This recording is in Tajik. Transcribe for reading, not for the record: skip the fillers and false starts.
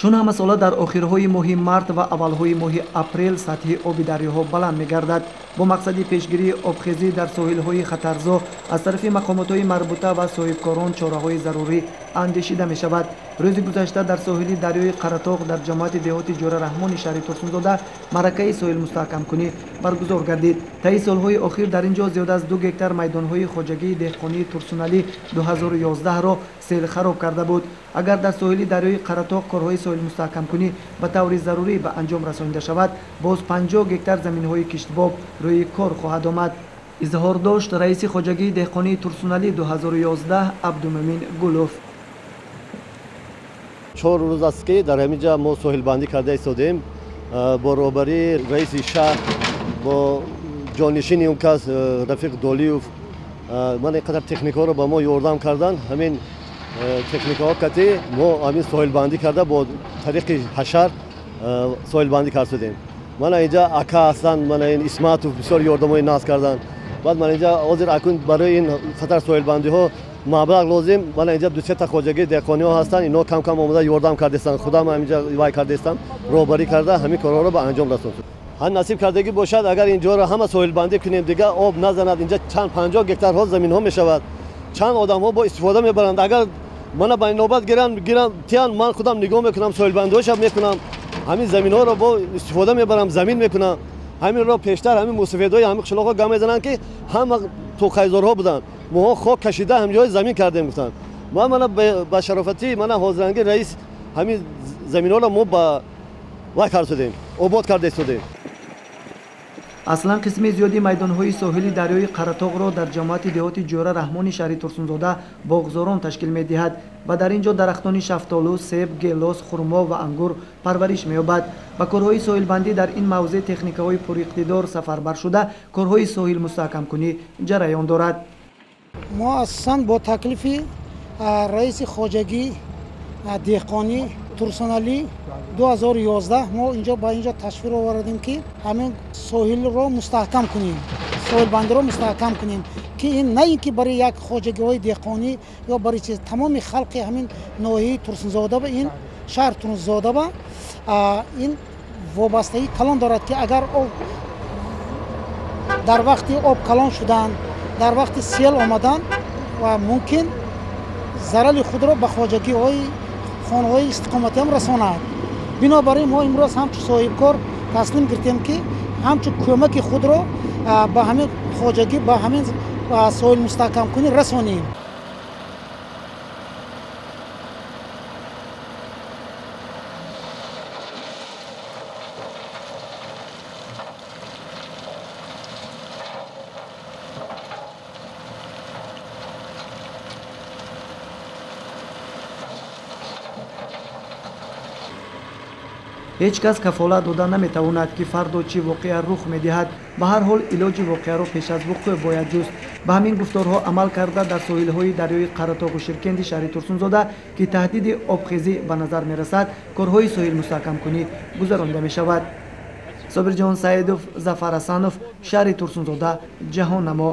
Чун ҳамасола дар охирҳои моҳи март ва аввалҳои моҳи апрел сатҳи оби дарёҳо баланд мегардад. Бо мақсади пешгирии обхезӣ дар соҳилҳои хатарзо аз тарафи мақомотҳои марбута ва соҳибкорон чораҳои зарурӣ андешида мешавад. Рӯзи гузашта дар соҳили дарёи Қаратоғ дар ҷамоати деҳоти Ҷӯрараҳмони шаҳри Турсунзода маъракаи соҳилмустаҳкамкунӣ баргузор гардид. Таи солҳои охир дар ин ҷо зиёда аз 2 гектар майдонҳои хоҷагии деҳқонии Турсуналӣ 2011-ро сел хароб карда буд. Агар дар соҳили дарёи Қаратоғ корҳои соҳилмустаҳкамкунӣ ба таври зарурӣ ба анҷом расонида шавад, боз 50 гектар заминҳои киштбоб рӯи кор хоҳад омад. Изҳор дошт раиси хоҷагии деҳқонии Турсуналӣ 2011 Абдумӯмин Гулов. 4 рӯз аст ки дар ҳамин ҷо мо соҳилбандӣ карда истодем бо роҳбарии раиси шаҳр, бо ҷонишини он кас Рафиқ Долиев. Ман ин қадар техникаҳоро ба мо ёрдам карданд. Ҳамин техникаҳо кати мо ҳамин соҳилбандӣ карда бо тариқи ҳашар соҳилбандӣ кардем. Мана инҷа ака ҳастанд, мана ин Исматов бисёр ёрдамҳои нағз карданд. Баъд мана инҷа ҳозир акун барои ин хатар соҳилбандиҳо маблағ лозим. Мана инҷа 2-3 та хоҷагии деҳқониҳо ҳастанд, инҳо кам-кам омада ёрдам кардестанд. Худам ҳаминҷа вай кардестам, роҳбарӣ карда ҳамин корҳоро ба анҷом расондем. Ҳам насиб кардагӣ бошад, агар инҷоро ҳама соҳилбандӣ кунем, дигар об назанад. Инҷа чанд 50 гектарҳо заминҳо мешавад, чанд одамҳо бо истифода мебаранд. Агар мана ба навбат гиранд тиян, ман худам нигоҳ мекунам, соҳилбандиҳоша мекунам, ҳамин заминҳоро бо истифода мебарам, замин мекунам. Ҳаминро пештар ҳамин мусофирҳои ҳамин қишлоқҳо гап мезананд, ки ҳама тоқайзорҳо буданд, моҳо хок кашида ҳамҷои замин кардем гуфтанд. Ман мана ба шарофати мана ҳозиранги раис ҳамин заминҳоро мо ба вай кардем, обод карда истодем. Аслан қисми зиёди майдонҳои соҳили дарёи Қаратоғро дар ҷамоати деҳоти Ҷӯрараҳмони шаҳри Турсунзода боғзорон ташкил медиҳад ва дар ин ҷо дарахтони шафтолу, себ, гелос, хурмо ва ангур парвариш меёбад. Ба корҳои соҳилбандӣ дар ин мавзеъ техникаҳои пуриқтидор сафарбар шуда, корҳои соҳилмустаҳкамкунӣ ҷараён дорад. Мо асосан бо таклифи раиси хоҷагӣ деҳқонӣ Турсуналӣ 2011 мо инҷо ба инҷо ташриф овардем, ки ҳамин соҳилро мустаҳкам кунем, соҳилбандиро мустаҳкам кунем, ки ин на ин ки барои як хоҷагиҳои деҳқонӣ ё барои чиз, тамоми халқи ҳамин ноҳияи Турсунзода ба ин шаҳр Турсунзода ба ин вобастагии калон дорад, ки агар об дар вақти об калон шудан, дар вақти сел омадан ва мумкин зарари худро ба хоҷагиҳои хонаҳои истиқоматӣ ҳам расонад. Бинобар ин мо имрӯз ҳамчун соҳибкор таслим гирифтем, ки ҳамчун кӯмаки худро ба ҳамин хоҷагӣ, ба ҳамин соҳилмустаҳкамкунӣ расонем. Ҳеҷ кас кафолат дода наметавонад, ки фардо чӣ воқеа рух медиҳад. Ба ҳар ҳол илоҷи воқеаро пеш аз вуқӯъ бояд ҷуст. Ба ҳамин гуфторҳо амал карда дар соҳилҳои дарёи Қаратоғу Ширкенди шаҳри Турсунзода, ки таҳдиди обхезӣ ба назар мерасад, корҳои соҳилмустаҳкамкунӣ гузаронида мешавад. Собирҷон Саидов, Зафар Ҳасанов, шаҳри Турсунзода, Ҷаҳоннамо.